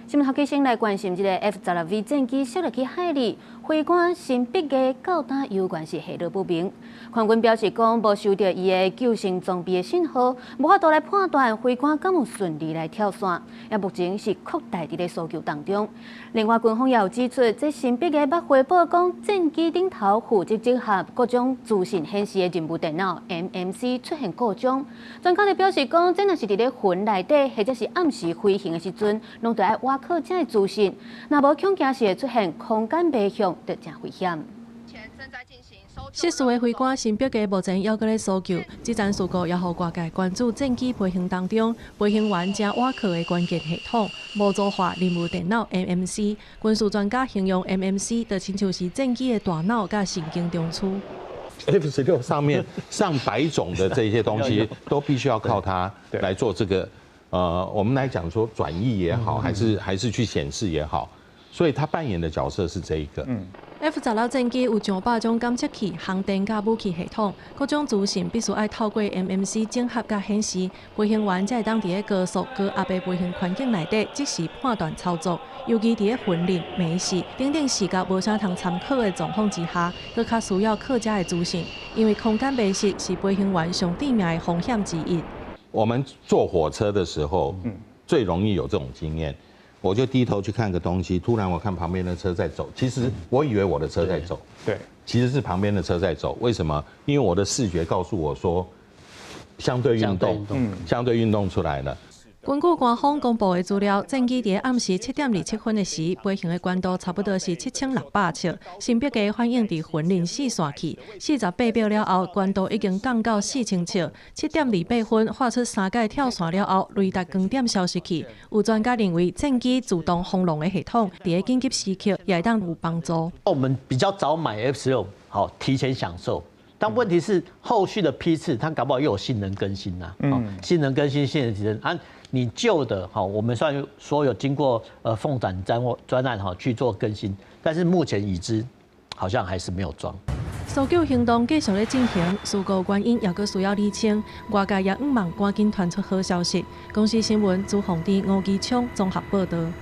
新聞學先來關心這个 F-16V 戰機摔落去海裡，飛官辛筆藝到今猶原是下落不明。空軍表示講，無收著伊的救生裝備的信號，無法度來判斷飛官敢有順利來跳傘。也目前是擴大佇咧搜救當中。另外，軍方也有指出，這辛筆藝捌回報講，戰機頂頭負責整合各種資訊顯示的任務電腦 MMC 出現故障。專家就表示講，這若是佇咧雲內底或者是暗時飛行的時陣，攏著愛倚靠這个資訊，若無恐驚是會出現空間迷向，就誠危險。失事的飛官辛筆藝目前猶閣咧搜救，這場事故也予外界關注戰機飛行當中，飛行員誠倚靠的關鍵系統模組化任務電腦 MMC。軍事專家形容 MMC 就親像是戰機的大腦佮神經中樞。 F-16上面上百種的這些東西，都必須要靠它來做這個。我們來講說轉譯也好，還是去顯示也好，所以他扮演的角色是這一個。 F-16戰機有上百種監測器、航電佮武器系統，各種資訊必須愛透過 MMC 整合佮顯示，飛行員才會當佇咧高速、高壓的飛行環境內底即時判斷操作。尤其佇咧雲林、暝時等等視覺無啥通參考的狀況之下，閣較需要靠這个資訊，因為空間迷失是飛行員上致命的風險之一。我們坐火車的時候，最容易有這種經驗。我就低頭去看個東西，突然我看旁邊的車在走，其實我以為我的車在走，其實是旁邊的車在走。為什麼？因為我的視覺告訴我說，相對運動，相對運動出來了。根據官方公布的資料，戰機佇暗時7點27分的時，飛行的高度差不多是7600尺。辛筆藝反應佇雲林四線去，48秒了後，高度已經降到4000尺。7點28分發出三擺跳傘了後，雷達光點消失去。有專家認為，戰機自動防狼的系統，佇緊急時刻也會當有幫助。我們比較早買 F-16，好提前享受。但問題是後續的批次，它搞不好又有性能更新呐。性能更新、性能提升啊。你舊的哈，我們算說有經過鳳展專案哈去做更新，但是目前已知好像還是沒有裝。搜救行動繼續咧進行，事故原因猶閣需要釐清。外界也向望趕緊傳出好消息。公視新聞朱鳳珍、吳基聰綜合報導。